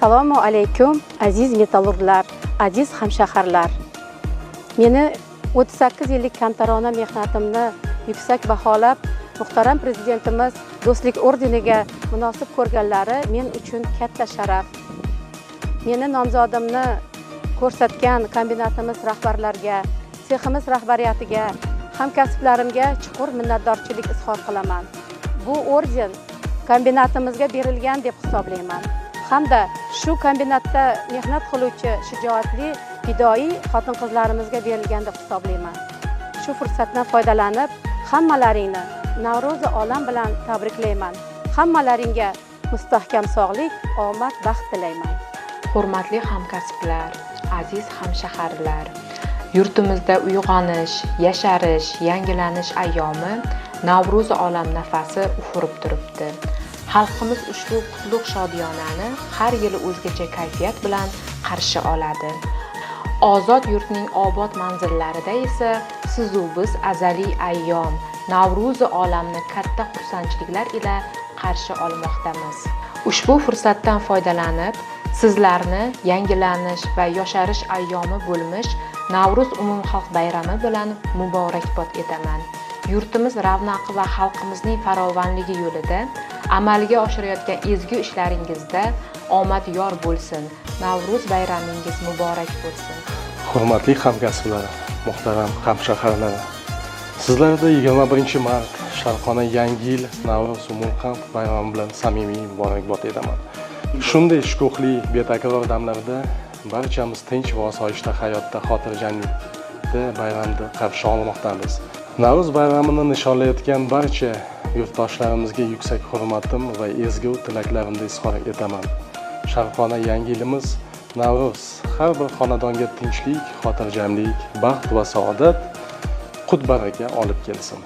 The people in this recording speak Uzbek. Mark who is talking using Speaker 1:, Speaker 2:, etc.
Speaker 1: Assalomu alaykum, aziz metallurglar, aziz hamshaharlar. Meni 38 yillik kamtarona mehnatimni yuksak baholab, muhtaram prezidentimiz Do'stlik ordeniga munosib ko'rganlari men uchun katta sharaf. Meni nomzodimni ko'rsatgan kombinatimiz rahbarlariga, seximiz rahbariyatiga, hamkasblarimga chuqur minnatdorchilik izhor qilaman. Bu orden kombinatimizga berilgan deb hisoblayman. Hamda shu kombinatda mehnat qiluvchi shijoatli fidoyi xotin-qizlarimizga berilgan deb hisoblayman. Shu fursatdan foydalanib, hammalaringni Navro'zi olam bilan tabriklayman. Hammalaringga mustahkam sog'lik, omad, baxt tilayman.
Speaker 2: Hurmatli hamkasblar, aziz hamshaharlar, yurtimizda uyg'onish, yasharish, yangilanish ayyomi Navro'zi olam nafasi ufurib turibdi. Xalqimiz ushbu qutlug' shodiyonani har yili o'zgacha kayfiyat bilan qarshi oladi. Ozod yurtning obod manzillarida esa sizu biz azaliy ayyom Navro'zi olamni katta xursandchiliklar ila qarshi olmoqdamiz. Ushbu fursatdan foydalanib, sizlarni yangilanish va yosharish ayyomi bo'lmish Navro'z umumxalq bayrami bilan muborakbod etaman. Yurtimiz ravnaqi va xalqimizning farovonligi yo'lida amalga oshirayotgan ezgu ishlaringizda omad yor bo'lsin. Navro'z bayramingiz muborak bo'lsin.
Speaker 3: Hurmatli hamkasblar, muhtaram hamshaharlar. Sizlarni 21-mart Sharqona Yangi yil Navro'z umumxalq bayrami bilan samimiy muborakbod etaman. Shunday shukuhli, betakror damlarda barchamiz tinch va osoyishta hayotda xotirjamlikda bayramni qarshi olmoqdamiz. Navro'z bayramini nishonlayotgan barcha yurtdoshlarimizga yuksak hurmatim va ezgu tilaklarimni izhor etaman. Sharqona Yangi yilimiz Navro'z har bir xonadonga tinchlik, xotirjamlik, baxt va saodat, qut baraka olib kelsin.